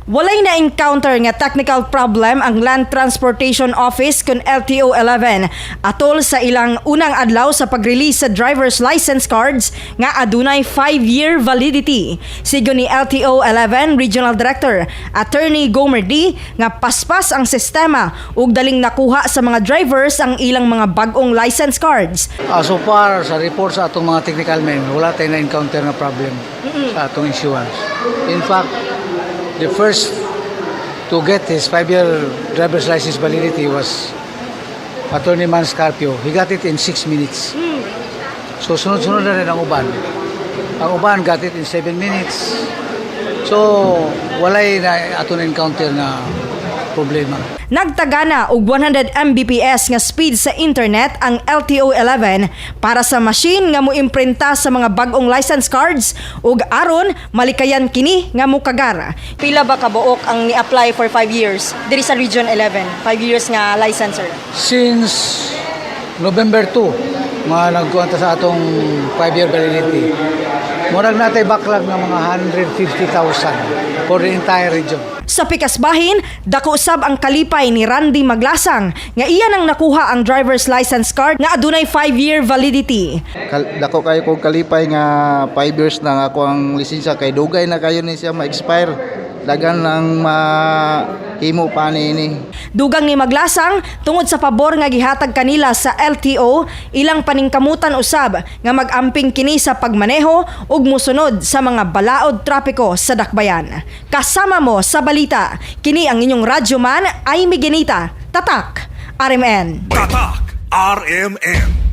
Walay na-encounter nga technical problem ang Land Transportation Office kun LTO 11 atol sa ilang unang adlaw sa pag-release sa driver's license cards nga adunay 5-year validity. Sigon ni LTO 11 Regional Director Attorney Gomer D nga paspas ang sistema ug daling nakuha sa mga drivers ang ilang mga bag-ong license cards. So far, sa report sa atong mga technical men, wala tayong na-encounter na problem sa atong issuance. In fact, the first to get his 5-year driver's license validity was Attorney Man Scarpio. He got it in 6 minutes. So, sunod-sunod na rin ang uban. Ang uban got it in 7 minutes. So, walay na ato na-encounter na problema. Nagtagana og 100 Mbps nga speed sa internet ang LTO 11 para sa machine nga moimprinta sa mga bag-ong license cards ug aron malikayan kini nga mukagar. Pila ba kabuok ang ni-apply for 5 years diri sa Region 11? 5 years nga license, sir? Since November 2, mga nagkuwanta sa atong 5-year validity, murag natay backlog ng mga 150,000 for the entire region. Sa pikasbahin, dako sab ang kalipay ni Randy Maglasang nga iya nang nakuha ang driver's license card nga adunay 5-year validity. Dako kayo kog kalipay nga 5 years na nga ako ang lisensya kay dugay na kayo ni siya ma-expire. Dagan lang mahimo pa niini. Dugang ni Maglasang, tungod sa pabor nga gihatag kanila sa LTO, ilang paningkamutan usab nga mag-amping kini sa pagmaneho ug musunod sa mga balaod trapiko sa dakbayan. Kasama mo sa balita, kini ang inyong radyoman ay Migenita. Tatak, RMN. Tatak RMN.